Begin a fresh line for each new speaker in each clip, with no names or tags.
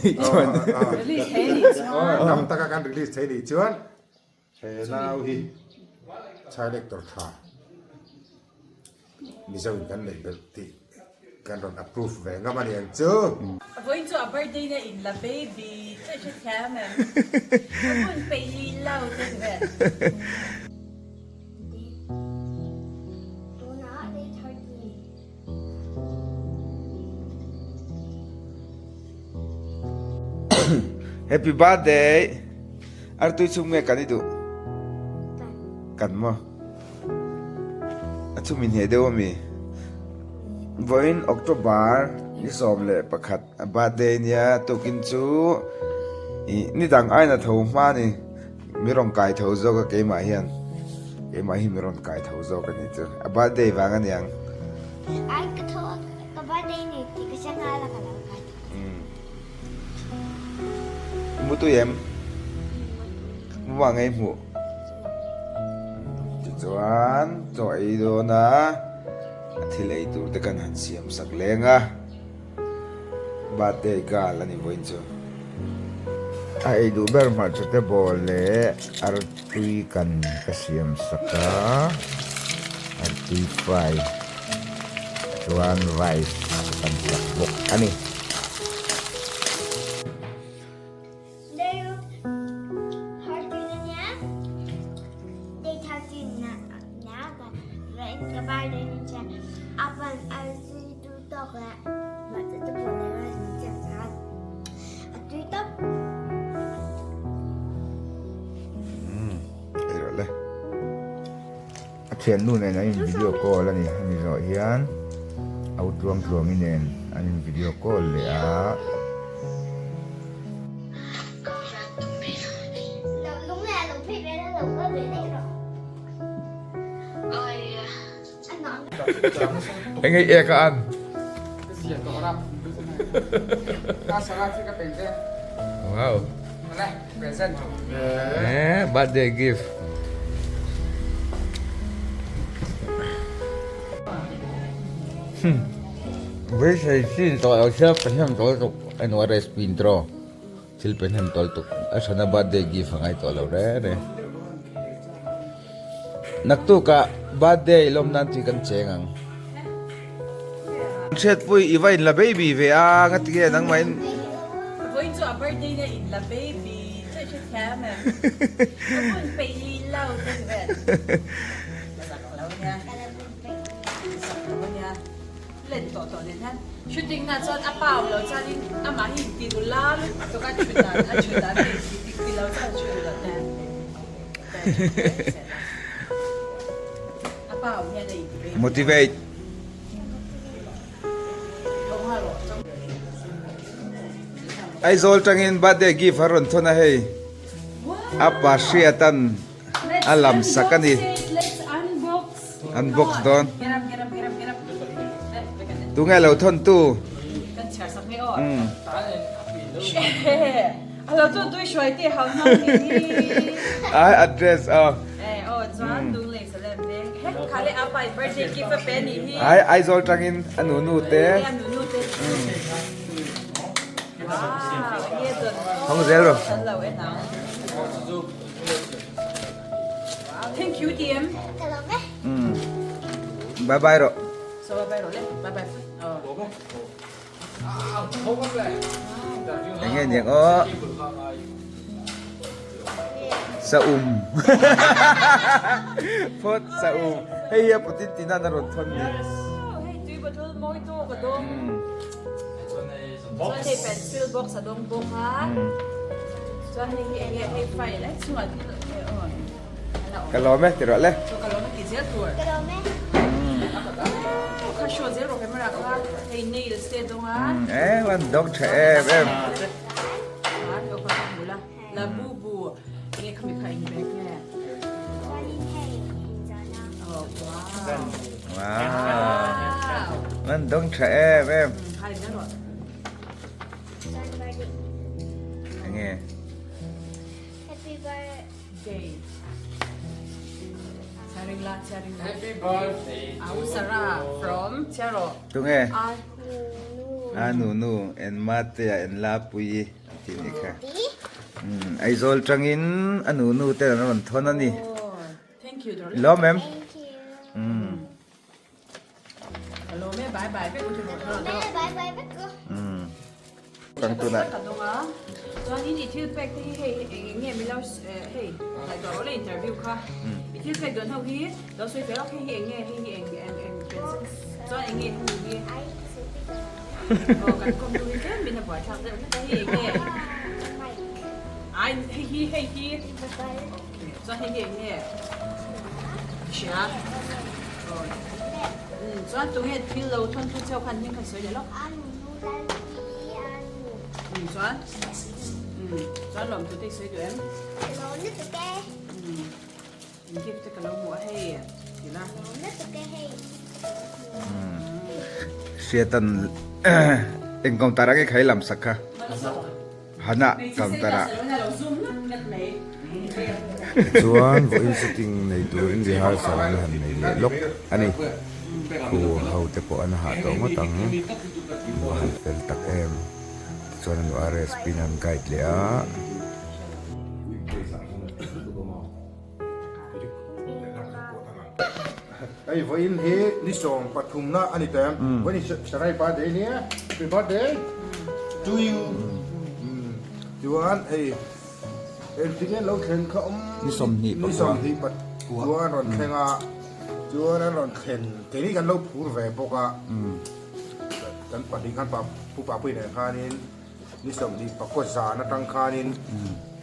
nih chuan.
Release thei nih chuan.
Dam taka kan release thei nih chuan he nau hi chai lector tha Mizo in kan neih belh tih kan rawn approve ve ngam a ni ang chu.
Vawiin chu a birthday na in la baby che hre thiam em? Ka hun peih lih lo te ti vel.
Happy birthday Artui chhung nge kan i duh? Kan maw? A chhum inheh deuh ami? Vawiin October ni 11 a birthday nia tukin chu ih ni dang aina tho hma ni mi rawn kai tho zawk a keimah hian keimah hi mi rawn kai tho zawk a nih chu a birthday vang a niang.
Ai ka tho a ka birthday ni tih ka hre nghal a ka lo kai tho.
Mu tui em? Mu vang ngei hmuh. Tichuan chaw ei dawn a a thil ei tur te kan han siam sak leng a birthday girl a ni vawiin chu. A ei duh ber hmarcha te ball leh artui kan ka siam sak a artui fry chuan rice ka kan sak bawk a ni. A thiannu nen an in video call a ni hemi zawh hian au tluang tluangi nen an in video call leh a. Eng hei ek a an. Wow. Eh, birthday gift. Beisei chin tawh lo sia pahnem tawl tuk emaw recipe intro thil pahnem tawl tuk a thana birthday gift a ngai tawh lo reng reng. Naktukah birthday lawm nan tih kan cheng ang. Hriatpui i va in la baby ve a nga ti nge nangmah in.
Vawiin chu a birthday na in la baby che hre thiam em. Ka hun peih lih lo te ti vel. Ka zak lo nia. Zak lo ania. Len tawh tawh nen hian shooting na chuan a pau lo chuanin amah hi inti nula lutuk a thu dan a thu dan a inti dik ti lo chuan a thu duh lo te a pau hian a inti baby
Motivate. Aizawl tangin birthday gift a rawn thawn a hei a pa hriatan a lam sak a ni. Unbox dawn. Tunge lo thawn tu? Ai address aw. Ai Aizawl tangin a nunu te. Hawng zel rawh.
Thank you TM.
Mm. Bye bye rawh.
So bye bye rawh le. Bye bye.
Eng nge niang aw. Sa um. Phawt sa um. Hei hi a putin tina na rawn thawn ni.
Hei tui bottle mawi tu ka dawng. Chuan hei pencil box a dawng bawk a. Chuan hei hi enge hei file e chungah thil e aw a la awm.
Ka lawm e ti rawh le.
Chu ka lawm e ti zel tur.
Ka lawm e.
Kha show zel rawh camera kha hei nails te a dawng a.
E van dawng tha em em.
Chuan ka kha hmu la la bu bu enge khami kha eng bag nge.
Chuanin hei inzawhna.
Oh wow.
Wow. Van dawng tha em em.
Khai zel rawh.
Enge?
Happy birthday.
Charing la, charing la.
Happy birthday.
Au Sarah from Chero.
Tunge?
Ai.
Nu.
A nu nu en Matea en Lapuii a ti nih kha. Aizawl tangin a nu nu ten an rawn thawn a ni. Lawm em? Kang tunah.
Chuanin i thil pek te hi hei eng nge milo hei ngaihtuah rawh le interview kha i thil pek dawn ho hi lo sawi fel lawk hei hi eng nge hei hi eng eng eng chuan eng nge hemi hi aw kan kawm tu hi tlem min a buaithlak deuh hlek a hei eng nge ai hei hi hei hi Chuan hei hi eng nge? Hria. Chuan tunge thil lo thawn tu cheu khan hming khan sawi leh lawk. Chuan chuan lawm tu te i sawi duh em? In gift te ka lo hmu a hei ti la.
Hriatan eng counter ah nge kha i lam sak kha? Hana counter ah. Tichuan vawiin sitting nei turin rehearsal an han nei leh lawk a ni. Khu ho te pawh an hah tawh ngawt ang. An va han fel tak em. Tichuan an RSP in an guide leh a.
Hei vawiin hi ni 13 na a ni tawh em? Vawiin hi Sarai birthday a nia, happy birthday to you. Chuan hei engtin nge lo thlen kha awm?
Ni 24.
Ni 24 an rawn thleng a, chuan an rawn thlen keini kan lo phur ve bawk a, kan pahnih khan Pu Papui nen khanin Ni 24 zan atang khanin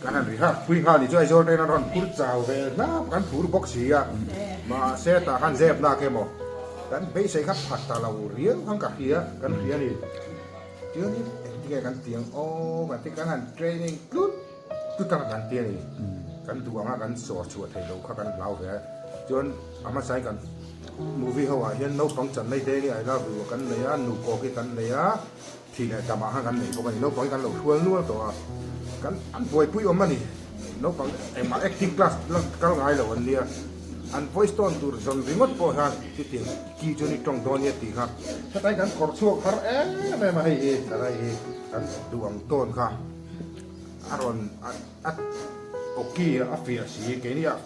kan han ri hak pui nghal ni chu Aizawl train an rawn phur chau ve hlap kan phur bawk si a, mahse tah khan zep lak emaw kan beisei kha phat ta lo riau khan ka hria kan hria a ni. Chuanin engtinge kan ti ang aw kan ti kan han training tlut tlut ang kan ti a ni, kan duh anga kan sawr chhuah theih loh kha kan hlau ve a, chuan a hmasain kan movie ho ah hian naupang chan mai te hi I love you kan nei a, nukawk hi kan nei a. Thih leh tamah khan kan nei bawk a ni. Naupang hi kan lo hrual nual tawh a, kan an buaipui awm a ni. Naupang engmah acting class la kal ngai lo an nia. An voice tone tur zawn ringawt pawh hian chutiang ki chu ni tawng dawn nia tih kha. Hetlai kan khawrh chhuak har em em a hei hi sarai hi kan duh ang tawn kha a rawn a aw ki a fiah si keini ah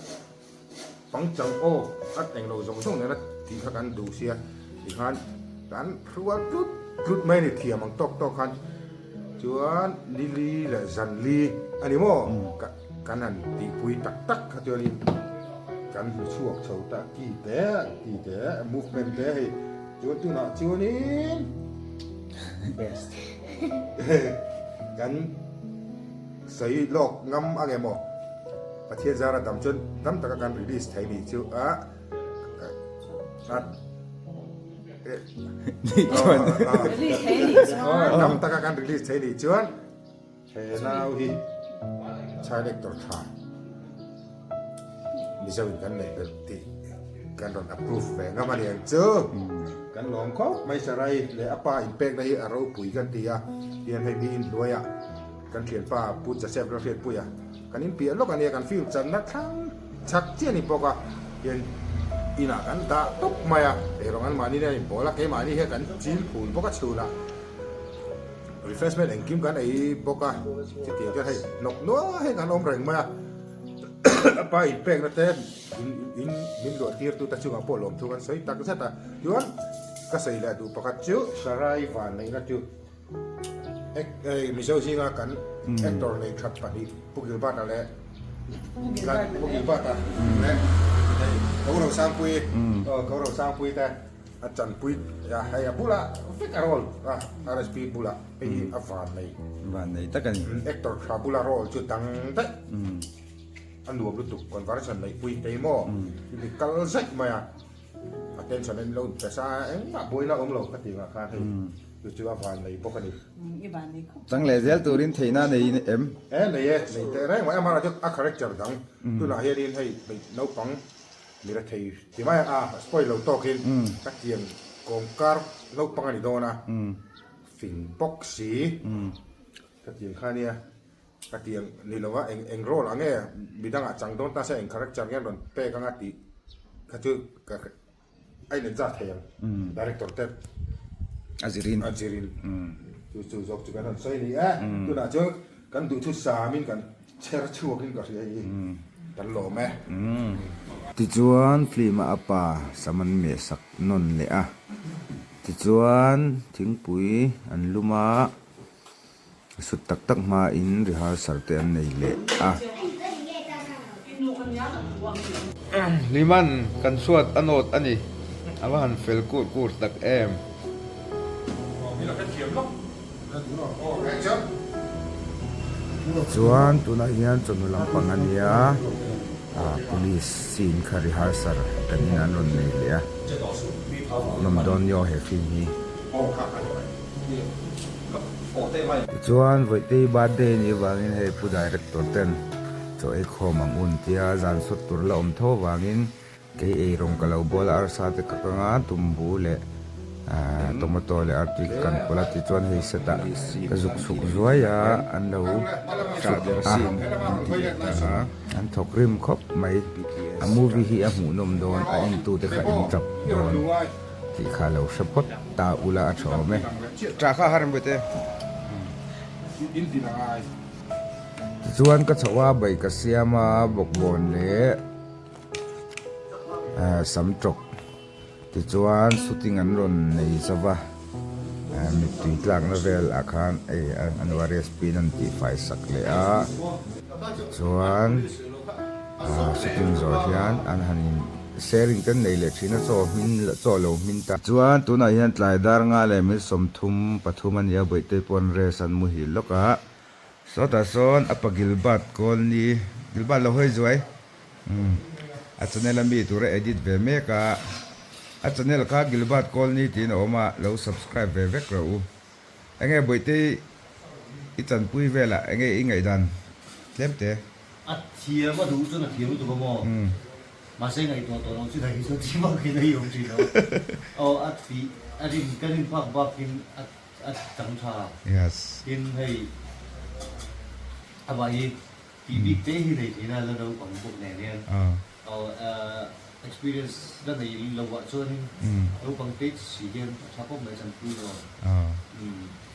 Pangchang aw at englo zawng zawng nena tih kha kan duh sia tikhan kan hrual tlut tlut mai a ni thiam ang tawk tawk khan chuan nili leh zanli a ni maw kan han tihpui tak tak kha chuanin kan hmu chhuak chho ta ki te ti te movement te hei chuan tunah chuanin best kan Sawi lawk ngam ang emaw? Pathian zara dam chuan dam taka kan release thei nih chu a dam taka kan release thei nih chuan he nau hi child actor tha Mizo in kan neih belh tih kan rawn approve ve ngam a ni ang chu. Kan lawm khawp mai Sarai leh a pa inpekna hi a ropui kan ti a, tihian hei mi inhnuaiah Kan thianpa Pu Joseph Lalhriatpuia kan inpiah lawk a nia, kan film channa thlang chak chiah a ni bawk a, hian inah kan dah tawp mai a, eirawng an mahni nen a inbawl a, keimahni hian kan chil phul bawk a chhunah refreshment engkim kan ei bawk a, chutiang chuan hei hnawk nuai hian kan awm reng mai a, a pa inpekna te in min luah tirtu te chungah pawh lawmthu kan sawi tak zet a, chuan ka sawi leh duh pakhat chu Sarai vanneihna chu. Mizo zinga kan actor nei that pahnih Pu Gilbert-a leh Pu Gilbert-a leh Ko Rosangpuii Ko Rosangpuii te a chanpui hei a bulah vek a role a RSP bulah hei hi a van nei
van nei tak a ni
actor tha bula role chu dang daih a nuam lutuk conversation neihpui thei maw i kal zaih mai a. Attention in lo inpe sa a, engmah buaina awm lo ka ti ngah khan hei chu chu a van nei bawk a ni.
I van nei khawp.
Chang leh zel turin theihna nei em?
E nei e, nei teh reng mai amaherawhchu chu a character dang tunah hianin hei naupang mi rethei ti mai a spoil lo tawkin ka tiang kawngkar naupang a ni dawn a, fing bawk si ka tiang kha nia. Ka ti ang ni lo a, eng eng role ang nge midangah chang dawn ta se eng character nge an rawn pek anga tih kha chu ka a in adjust thei ang director te.
A zirin.
A zirin. Chu chu zawk chu kan rawn sawi ni e. Tunah chuan kan duhthu samin kan chher chhuakin ka hria hi kan lawm e.
Tichuan film-a a pa sam an meh sak nawn leh a. Tichuan thingpui an lum a, sut tak tak hmain rehearsal te an nei leh a. Hliman kan chhuat a nawt a ni, a va han fel kur kur tak em. Chuan tunah hian chawhnu lampang a nia, police scene kha rehearsal kan in an rawn nei leh a, nawm dawn nio he film hi. Tichuan Vawihtei birthday nih avangin hei pu director ten chaw ei khawm ang un tia zan sawt tur la awm tho avangin kei ei rawng ka lo bawl a, arsa te ka kang a, tumbu leh tomato leh artui ka kan pawlh a, tichuan hei setah ka zuk chhuk zuai a, an lo sut a, an thawk rim khawp mai, a movie hi a hmuhnawm dawn a entute kha in tap dawn. Tih kha lo hre phawt ta ula a tha awm e. Tah kha har ang te. Tichuan ka chhoh a bai ka siam a bawkbawn leh sam tawk tichuan shooting an rawn nei zauh a mittui tlakna vel ah khan hei an recipe an tihfai sak leh a tichuan. Shooting zawh hian an han in sharing te nei leh thin a chaw hmin chaw lo hmin ta. Chuan tunah hian tlai dar nga leh mil 33 a nia Bawihte pawn rest an muhil lawk a. Sawtah sawn a pa Gilbert Colney Gilbert lo hawi zuai umm a channel a mi tur a edit ve mek a. A channel kha Gilbert Colney tiin a awm a lo subscribe ve vek rawh u. Enge Bawihte i chanpui velah enge i ngaihdan tlem te?
A thiam a duh chuan a thiam lutuk a maw? Mahse ngaihtuah tawh loh chu daih hi chuan thi bak in a i awm thin lo. Aw a ti a rin ka rin phak bak in a a chang tha.
Yes.
Tin hei amah hi tih bik te hi nei theihna la naupang bawk nen hian aw experience la nei lo ah chuanin naupang te si hian a tha khawp mai chanpui lo.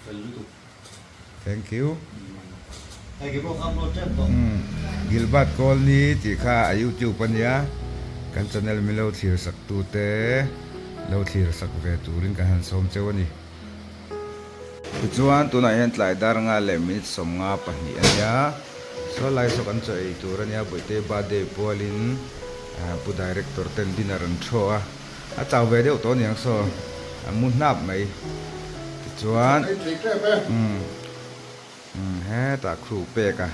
Fel lutuk.
Thank you.
Gilbert
Colney tih kha a youtube a nia, kan channel min lo thlir sak tu te lo thlir sak ve turin kan han sawm cheu a ni. Tichuan tunah hian tlai dar nga leh minute 52 a nia, saw lai saw kan chaw ei tur a nia, Bawihte birthday pualin Pu Director ten dinner an thaw a. A chau ve deuh tawh aniang saw a mu hnap mai tichuan umm umm hetah khu pek a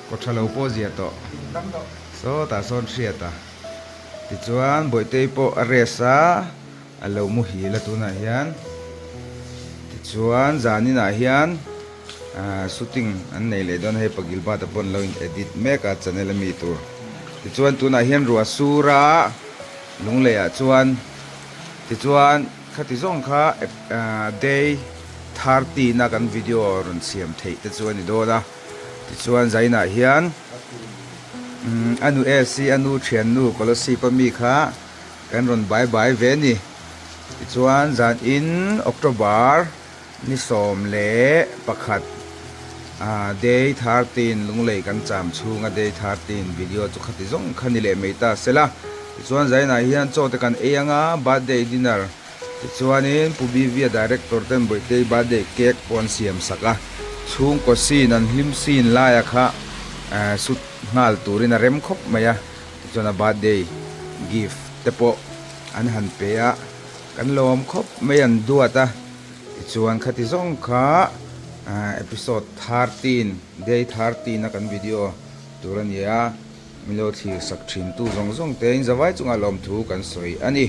kaw tha lo pawh zia tawh sawtah sawn hriat a tichuan Bawihtei pawh a rest a a lo muhil a tunah hian tichuan zaninah hian ahh shooting an nei leh dawn a hei Pagilbata pawh an lo in edit mek a channel ami tur tichuan tunah hian ruah sur a. Lungleiah chuan tichuan khati zawng kha day 30 na kan video rawn siam theih te chu a ni dawn a, tichuan zainah hian a nu AC a nu thiannu Kolasib a mi kha kan rawn bye bye ve a ni, tichuan zanin October. Ni 11 day 13 Lunglei kan cham chhunga day 13 video chu khati zawng kha ni leh mai ta sela. Tichuan zainah hian chaw te kan ei anga birthday dinner tichuanin Pu Bivia director ten Bawihtei birthday cake pawh an siam sak a, chhungkaw scene an hlim scene laia kha shoot nghal turin a rem khawp mai a, tichuan a birthday gift te pawh an han pe a, kan lawm khawp mai an duat a. Tichuan khati zawng kha episode 13, day 13 a kan video tur a ni a, min lo thlir sak thin tu zawng zawng te in zavai chungah lawmthu kan sawi a ni.